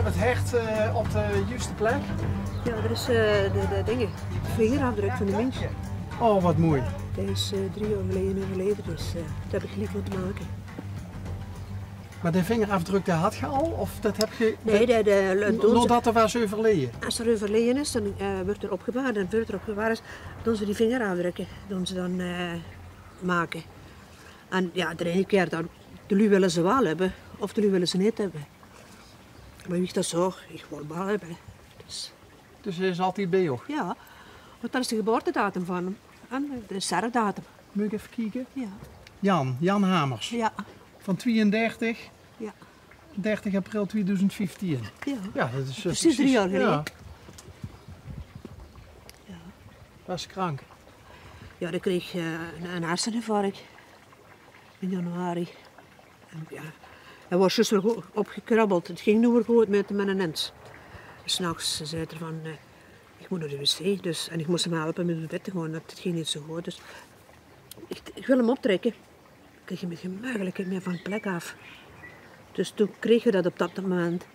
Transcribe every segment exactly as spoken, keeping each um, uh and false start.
Het hert, eh, op de juiste plek. Ja, det is, eh, de, de dinger. De vingerafdruk van de mins. Oh, wat mooi. Dae is, eh, drie jaor geleje euverleje, dus, eh, det heb ik geliek laote make. Maar de vingerafdruk, dae had ge al? Of det heb ge... Nee, de, de, de, naodet er waas euverleje? As er euverleje is, dan, eh, wuuert er opgebaard. En veurdet er opgebaard is, doon ze die vingerafdrukke, doon ze dan, eh, make. En ja, de eine kier dan, de luuj wille ze waal hebbe, of de luuj wille ze neet hebbe. Maar wie ik det zoog, ik wol 'm waal hebbe. Dus... Dus hae is altied bie uch? Ja, want det is de geboortedatum van 'm. En de sterfdatum. Mug ik effe kieke? Ja. Jan, Jan Hamers. Ja. Van twieëndertig, ja, dertig april tweeduizend vieftien. Ja. Ja, det is, eh, precies drie jaor geleje. Ja. Ja. Waas krank? Ja, dae kreeg, eh, een, een herseninfarct in januari. En ja, hae waas zjus weer good opgekrabbeld. Het ging noe weer good met, met een mens. 's Nachs zag er van, eh, ik moet naar de wc, dus, en ik moest hem helpen met in bed te gaan. Det, het ging neet zo good, dus ik, ik wil hem optrekke. Kreeg hae mich gemeugelik neet mier van plek af. Dus toen kreeg hae det op det moment.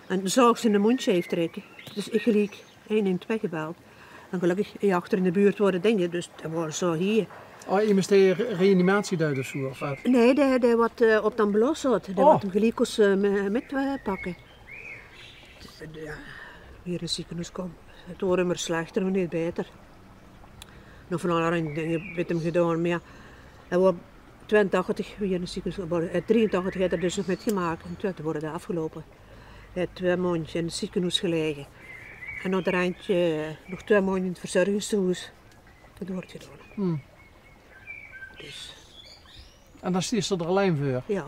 En zoog ze in de mondje aeftrekke. Dus ik geliek ein ein twee gebeld. En gelökkig, eh, achter in de buurt wore dinger, dus det waas zo hie. Oh, emes dae re-, reanimatie duit of zo, of wat? Nee, dae, dae wat, eh, op de ambulance zat. Dae wat hem geliek kos, eh, me-, met, eh, pakke. Dus, eh, ja, weer in 't ziekenhoes kaom. Het woort immer slechter, maar neet beter. Nog van allerlei dinger met hem gedaon, maar ja, hae waas twieëntachtig, wie in 't ziekenhoes gebaore. Eh, drieëntachtig haet er dus nog metgemaak en toen wore de afgelope. Hae haet twee maondjes in 't ziekenhoes gelaege. En nog d'r eintje, eh, nog twee maondjes in 't verzorgingstehoes. Det woort gedaon. Hmm. Dus. En dan stiet ze d'r allein veur? Ja.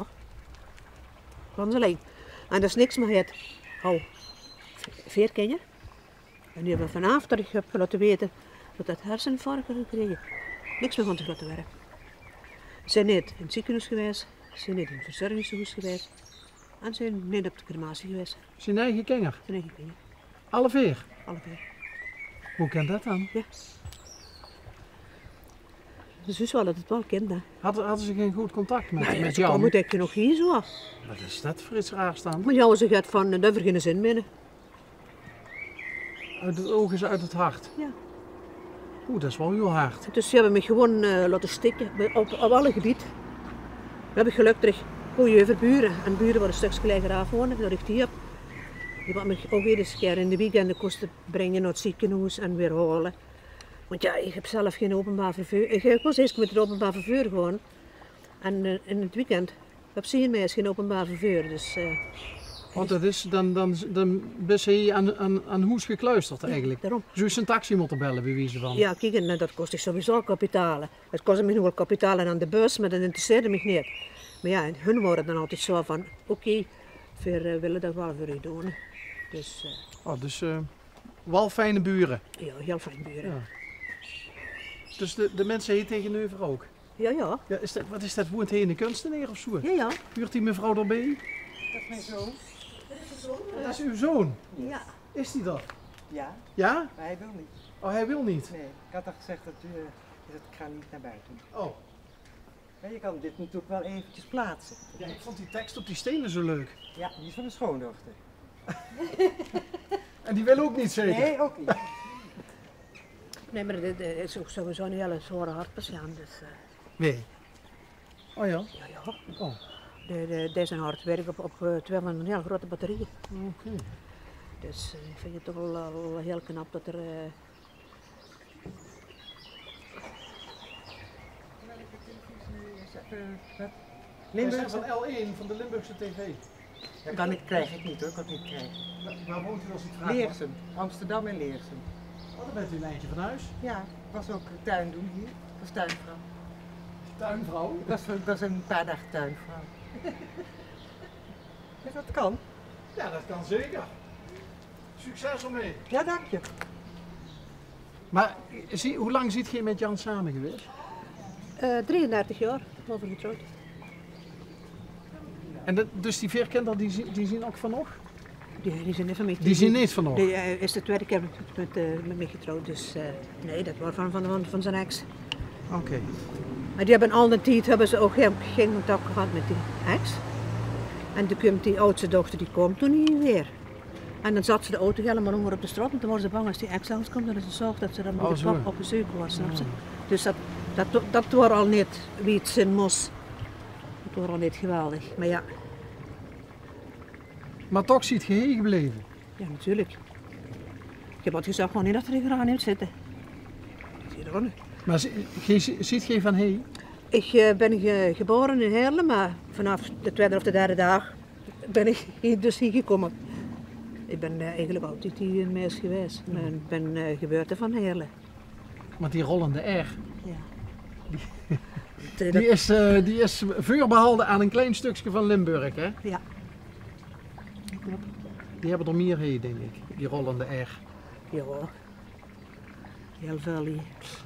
Gans allein. En det is niks, maar hae haet al veer kinger. En die hebbe vanaaf det ik heb laote wete det det herseninfarct had gekrege, niks mier van zich laote were. Ze zeen neet in 't ziekenhoes gewaes, ze zeen neet in 't verzorgingstehoes gewaes en ze zeen neet op de crematie gewaes. Zien eige kinger? Zien eige kinger. Alle veer? Alle veer. Hoe kan det dan? Ja. Dus, dus waal det het waal kint, hè. Hadde, hadde ze geen good contact met, met Jan? Nae, ze kome dèk genóg hie zo. Wat is det veur iets raars dan? Maar ja, ze geit van, eh, dao höbbe v'r geine zin mier in. Uit het oog is uit het hart. Ja. Oeh, det is waal hiel hard. Dus ze hebbe mich gewoon, eh, laote stikke, op, op alle gebied. V'r hebbe gelök det ich gooj euverbure en bure waat ein stökske laeger aaf wone, det ich die heb. Die waat mich ouch eder kier in de weekende kóste bringe nao 't ziekenhoes en weer haole. Want ja, ich heb zelf gein openbaar verveur. Ich, ich mós eers mit 't openbaar verveur gaon. En, eh, in 't weekend heb zie meis gein openbaar verveur, dus, eh. Want det is, dan, dan, dan bis se hie aan, aan, aan hoes gekluisterd eigelik. Daorum. Zous se ein taxi mótte belle, bie wieze van? Ja, kiek, en det kos dich sowieso al kapitaal. Het kosde mich noe waal kapitaal aan de bus, maar det interesseerde mich neet. Maar ja, hun wore dan altied zo van: oké, veer, eh, wille det waal veur uch doon. Dus, eh. Oh, dus, eh, waal fijne bure. Ja, hiel fijn bure. Ja. Dus de, de minse hie taengeneuver ouch? Ja, ja. Ja, is det, wat is det, woont hie eine kunstenaer of zo? Ja, ja. Huurt die mevrouw d'rbie? Det is mien zoon. Det is uw zoon? Ja. Is die det? Ja. Ja? Maar hij wil niet. Oh, hij wil niet? Nee, ik had al gezegd dat u, eh, dat ik ga niet naar buiten. Oh. Maar je kan dit natuurlijk wel eventjes plaatsen. Ja, ik vond die tekst op die stenen zo leuk. Ja, die is van mijn schoondochter. En die wil ook niet, zeker? Nee, ook niet. Nee, maar dit, dit is ook sowieso een hele zware hartpatiënt, dus, eh. Wie? Oh ja? Ja, ja. Oh. De, de, deze hart werkt op, op, eh, twee van die hele grote batterieën. Oké. Dus, eh, ik vind het toch wel, wel heel knap dat er, eh, Welke televisie is het? Eh, wat? Wij zijn Limburgse? Van L één, van de Limburgse tv. Dat kan ik, krijg ik niet hoor, kan ik niet krijgen. Waar, waar woont u als ik vraag mag? Leersum, Amsterdam en Leersum. Oh, dan bent u een eindje van huis. Ja, ik was ook tuin doen hier. Ik was tuinvrouw. Tuinvrouw? Ik was, ik was een paar dagen tuinvrouw. Dus dat kan. Ja, dat kan zeker. Succes ermee. Ja, dank je. Maar zie, hoe lang ziet ge met Jan samen geweest? Eh, drieëndertig jaar, waren we getrouwd. En dat, dus die veer kinder, die, zie- die zien ook van nog? Die, die zien neet van mich. Die zien neet van nog? Die, eh, is de tweede keer met, met, eh, met mich getrouwd, dus, eh, nee, dat was van, van, van, van zijn ex. Oké. Maar die hebben al den tied hebben ze ook geen, geen contact gehad met die ex. En toen komt die oudste dochter, die komt toen niet weer. En dan zat ze de auto hielemaol ónger op de straot, want dan waor ze bang es die ex langs kump, dat ze zaog dat ze dan bie de pap op bezeuk waor, snaps se? Dus dat, dat, dat waor al neet wie 't zeen mós. Dat waor al neet geweldig. Mer jao. Mer toch zeet geer hie gebleve? Jao, natuurlik. Ich höb altied gezag, gewoon neet achter de geraniums zitte. Mer zeet geer van hie? Ich, eh, bön ge-, gebaore in Heerle, mer vanaaf de twiede of de derde daag bön ich hie, dus hie gekómme. Ich bön, eh, eigelik altied hie in Meers gewaes. Mer ich bön, eh, gebaore van Heerle. Want die rollende R, jao, die, die is, eh, die is veurbehalde aan ein klein stökske van Limburg, hè? Jao. Klop. Die höbbe d'r mier hie, dink ich, die rollende R. Jao. Hiel väöl hie.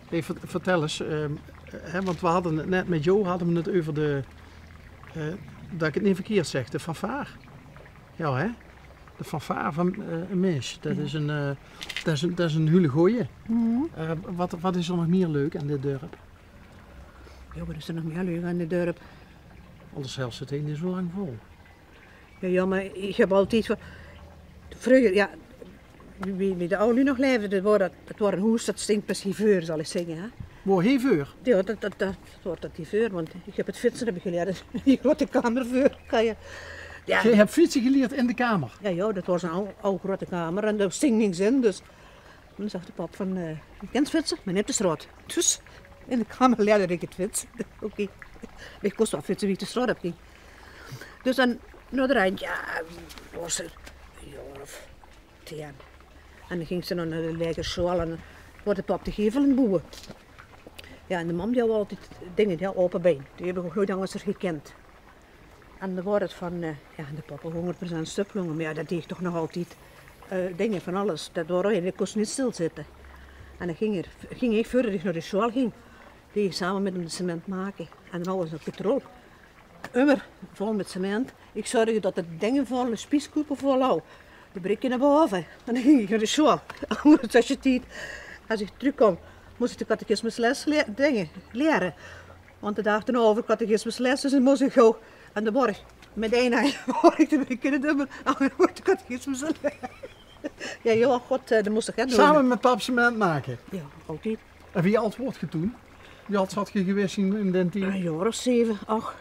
Hey, ver-, vertèl ins, ehm, hè, want we hadde 't net mit Jo, hadde we 't euver de, eh, dat ich 't neet verkierd zeg, de fanfaar. Jao, hè? De fanfaar van, eh, Meers. Dat is ein, eh, dat is ein, dat is ein hiel gooj. Eh, wat, wat is d'r nog mier leuk aan dit dörp? Jao, wat is d'r nog mier leuk aan dit dörp? Anders hèlt 't hie neet zo lang vol. Jao, jao, mer ich höb altied van, vreuger, jao, wie, wie de aw luuj nog laefde, dat waor dat, dat waor ein hoes, dat stóng pas hie veur, zal ich zègke, hè. Waor hie veur? Jao, dat, dat, dat waor dat hie veur, want ich höb 't fietse höb ich gelierd in die grote kamer veur. Jao. Geer höb fietse gelierd in de kamer? Jao, jao, dat waor ein aw, aw grote kamer en dao stóng niks in, dus dan zag de pap van, eh, "Geer kènt fietse, mer neet op de straot." Dus in de kamer lierde ich 't fietse. Oké. Mer ich kós waal fietse wie ich de straot op ging. Dus dan nao de randj, jao, waor ze ein jaor of tien. En dan ging ze nao de lagere sjoal en waor de pap de gevel aan 't boewe. Jao, en de mam die haw altied dinger, jao, aope bein. Die höb ich ouch noeats angers gekènd. En dan waor 't van, eh, jao, de pap haw hóngerd procent stuplónge. Mer jao, dat deeg toch nog altied, eh, dinger van alles. Dat waor, hae kós neet stilzitte. En dan ging 'r, ging ich, veurdat ich nao de sjoal ging, deeg ich same mit häöm de cement make. En dan hawwe ze nog petrol. Ummer vol mit cement. Ich zörgde dat de dinger vol, de spieskoepe vol haw. De brikke nao bove. En dan ging ich nao de sjoal. Ónger 't zesje tied, es ich trökkaom, mós ich de catechismusles le-, dinger, liere. Want de daag d'rnao waor catechismusles, dus dan mós ich gaw aan de borg. Mit ein henj waor ich de brikke in 't ummer, en dan waor de catechismus al lier. Jao, jao, god, eh, dat mós ich doon. Same mit pap cement make? Jao, altied. En wie ald waort geer toen? Wie ald zat geer gewis in, in den tied? Ein jaor of zeve, ach.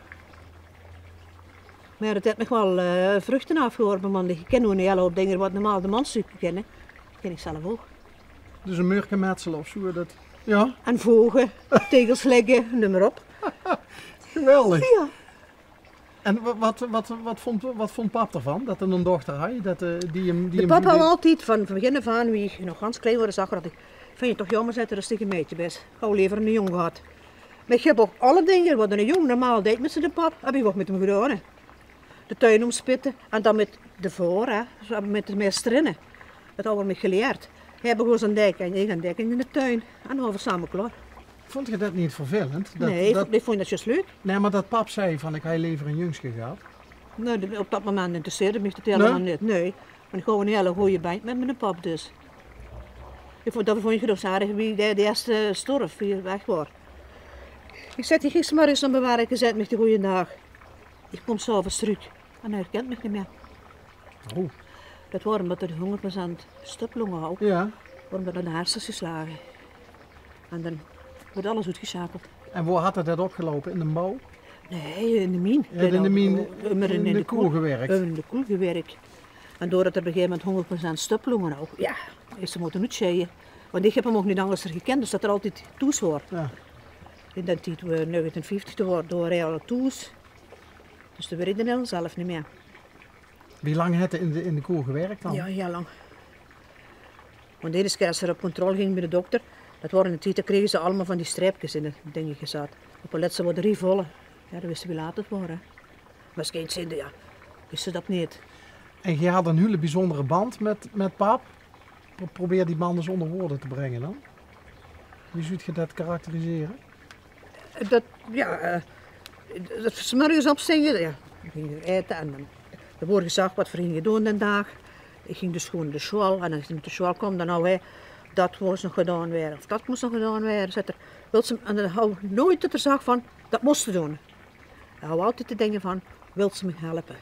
Mer jao, dat haet mich waal, eh, vruchte aafgeworpe, want ich kin noe ein hiel houp dinger wat normaal de mans kènne, kin ich zelf ouch. Dus ein murke metsele of zoe, dat, jao? En voge, tegels lègke, neum mer op. Geweldig. Jao. En wa-, wat, wat, wat vónd, wat vónd pap d'rvan, dat 'r ein dochter haw, dat, eh, die 'm, die 'm... De pap haw altied van, van begin aaf aan, wie ich nog gans klein waor, zag 'r altied: "Vinj 't toch jaomer," zaet 'r, "es dich ein meidje bès. Ich haw lever eine jóng gehad." Mer ich höb ouch alle dinger wat eine jóng normaal deit mit ziene pap, höb ich ouch mit häöm gedaon, hè. De tuin ómspitte en dan mit de vrouw, hè, zo mit de meisterinne. Dat hawwe v'r mich gelierd. Hae begós aan dèk en ich aan dèk in de tuin. En dan waore v'r same klaor. Vónd geer dat neet vervelend? Dat, nae, ich vónd dat zjus leuk. Nae, mer dat pap zag van: "Ich haw lever ein jungske gehad." Nae, dat, op dat moment interesseerde mich dat hielemaol neet. Nae. Want ich haw ein hiel gooj band mit miene pap, dus. Ich vónd, dat vónd ich toch aardig wie de, de ierste storf, wie 'r weg waor. Ich zèt hie gister mer ins nao mien werk, zaet mich de goojendaag. Ich kóm 's aoves trök en hae herkènt mich neet mieë. Oh. Dat waor ómdat 'r hóngerd procent stuplónge haw. Jao. Waor ómdat 'r de herses geslage. En dan weurt alles oetgesjakeld. En wo haet 'r dat opgeloupe? In de bouw? Nae, in de mien. Hae haet in de mien, ummer in de koel gewirk. Ummer in de koel gewirk. En doordat 'r op e gegaeve moment hóngerd procent stuplónge haw, jao, is 'r mótte oetsjeie. Want ich höb 'm ouch neet angers gekènd, dus dat 'r altied thoes waor. Jao. In den tied, eh, negentien vieftig, toen waor, toen waor hae al thoes. Dus toen weit ich den hiel zelf neet mieë. Wie lang haet 'r in de, in de koel gewirk dan? Jao, hiel lang. Want de ierste kier es 'r op controle ging bie de dokter, dat waor in den tied, dan krege ze allemaol van die streepkes in de dinger gezat. Op 't lètste waor drie volle. Jao, dan wis ze wie laat 't waor, hè. Mer es kind zijnde, jao, wis ze dat neet. En geer hadt 'n hiele biezóndere band mit, mit pap. Pro-, probeer die band ins ónger woorde te bringe dan. Wie zouwt geer dat karakterisere? Dat, jao, eh, dat 's morges opstinge, jao, dan ging 'r aete en dan, d'r woort gezag wat v'r ginge doon den daag. Ich ging dus gewoon nao de sjoal en es ich van de sjoal kaom, dan haw hae, dat mós nog gedaon waere of dat mós nog gedaon waere, zaet 'r, wils se, en dan haw noeit dat 'r zag van, dat mós se doon. Hae haw altied te dinge van, wils se mich helpe?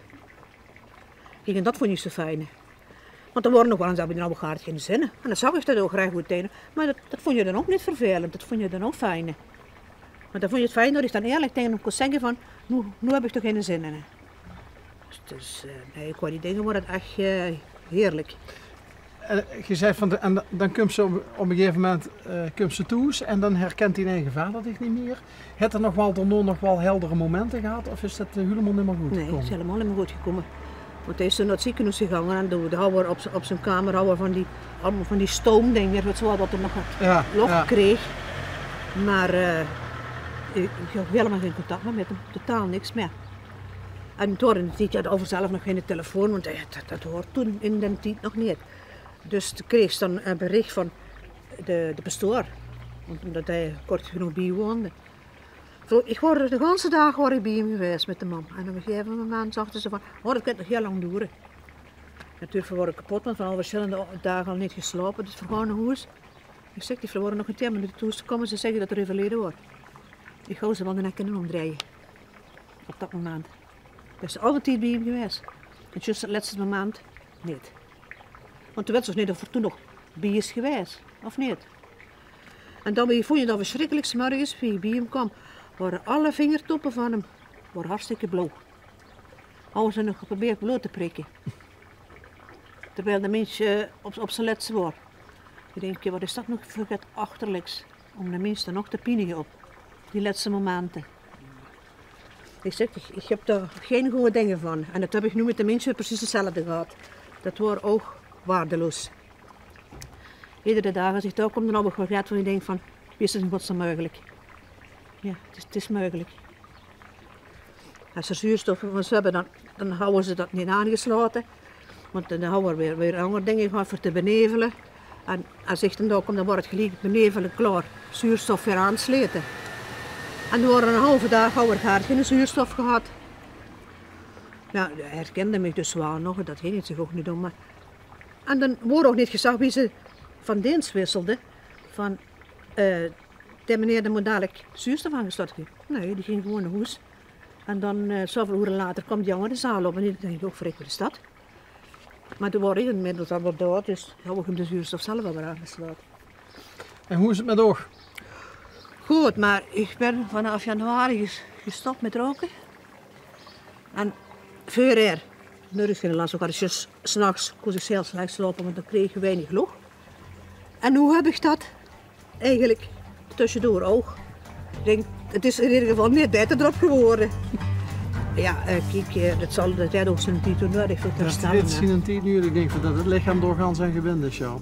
Kiek, en dat vónj ich zo fijn. Want d'r waore nog waal ins dae dae hawwe gaar gein zin. En dan zag ich det ouch rech good taenge häöm. Mer det, det vónj hae dan ouch neet vervelend, det vónj hae dan ouch fijn. Mer dan vónj hae 't fijn det ich dan eerlik taenge häöm kós zègke van: "Noe, noe höb ich d'r geine zin in." Dus, dus, eh, nae, qua die dinger waor det ech, eh, heerlik. Eh, geer zeet van de, en dan kums se op, op e gegaeve moment, eh, kums se thoes en dan herkint dien eige vader dich neet mieër. Haet 'r nog waal daonao nog waal heldere momente gehad of is det, eh, hielemaol neet mieër good gekómme? Nae, 't is hielemaol neet mieër good gekómme. Want hae is toen nao 't zekenhoes gegange en doe, doe hawwe v'r op zie, op zien kamer hawwe v'r van die, allemaol van die stoomdinger, wèts se waal, det 'r nog get loch kreeg. Mer, eh, ich, ich haw hielemaol gein contact mieër mit häöm, totaal niks mieër. En toen in d'n tied, jao, d'r hawwe v'r zelf nog geine telefoon, want, eh, det, det waor toen in d'n tied nog neet. Dus doe kreegs se dan e berich van de, de pastoor, want, ómdet hae kort genóg bie woonde. Zo, ich waor de ganse daag waor ich bie häöm gewaes mit de mam. En op e gegaeve moment zagte ze van: "Oh, det kint nog hiel lang doere." Natuurlik, v'r waore kepot, want v'r hadde versjillende daag al neet geslaope, dus v'r gaon nao hoes. Ich zèk: "Die vrouw waor nog gein tieën minute thoes gekómme, ze zègke det 'r euverleje waor." Ich haw ze waal de nek kinne ómdrieje op det moment. Bès altied bie häöm gewaes. En zjus 't lètste moment neet. Want doe wèts toch neet of 'r toen nog bie is gewaes, of neet? En dan, wae vónj det versjrikkelik, 's mörges, wie ich bie häöm kaom, waore alle vingertoppe van häöm, waore hartstikke blauw. Hawwe ze nog geprobeerd blood te prikke. Terwiel de mins, eh, op, op zien lètste waor. Ich dink: "Waat is det noe veur get achterliks?" Óm de mins dan nog te pienige op die lètste momente. Ich zèk, ich, ich höb dao gein gooj dinger van. En det höb ich noe mit de mins precies 'tzelfde gehad. Det waor ouch waardeloos. Iedere daag es ich dao kóm, dan höb ich waal get van, ich dink van: "Wie is 't in godsnaam meugelik?" Jao, 't is, 't is meugelik. Es ze zuurstof mós höbbe, dan, dan hawwe ze det neet aangeslaote. Want dan hawwe v'r weer, weer anger dinger gehad veur te benevele. En es ich dan dao kóm, dan waor 't geliek benevele klaor. Zuurstof weer aanslete. En doe waor 'n haof daag hawwe v'r gaar geine zuurstof gehad. Jao, hae herkinde mich dus waal nog, det hie neet zo good neet óm, mer... En dan waor ouch neet gezag wie ze van deens wisselde, van, eh, "Dae meneer, dae mót dalik zuurstof aangeslaote kriege." Nae, die ging gewoon nao hoes. En dan, eh, zoväöl oere later kaom die anger de zaal op en ich dink ouch: "Verrek, waat is det?" Mer doe waor ich inmiddels al weer dao, dus haw ich häöm de zuurstof zelf al weer aangeslaote. En wie is 't mit uch? Good, mer ich bön vanaaf januari ges-, gestop mit roke. En veurhaer, noe, ich höb lèts ouch al ins, 's nachs kós ich hiel slech slaope, want dan kreeg ich weinig loch. En noe höb ich det eigelik tösjedoor ouch. Ich dink, 't is in eder geval neet baeter d'rop gewore. Jao, eh, kiek, eh, det zal, det haet ouch ziene tied nodig veur te herstelle, hè. Det haet ziene tied nodig, ich dink, det 't lichaam doorgaans aan gewend is, jao.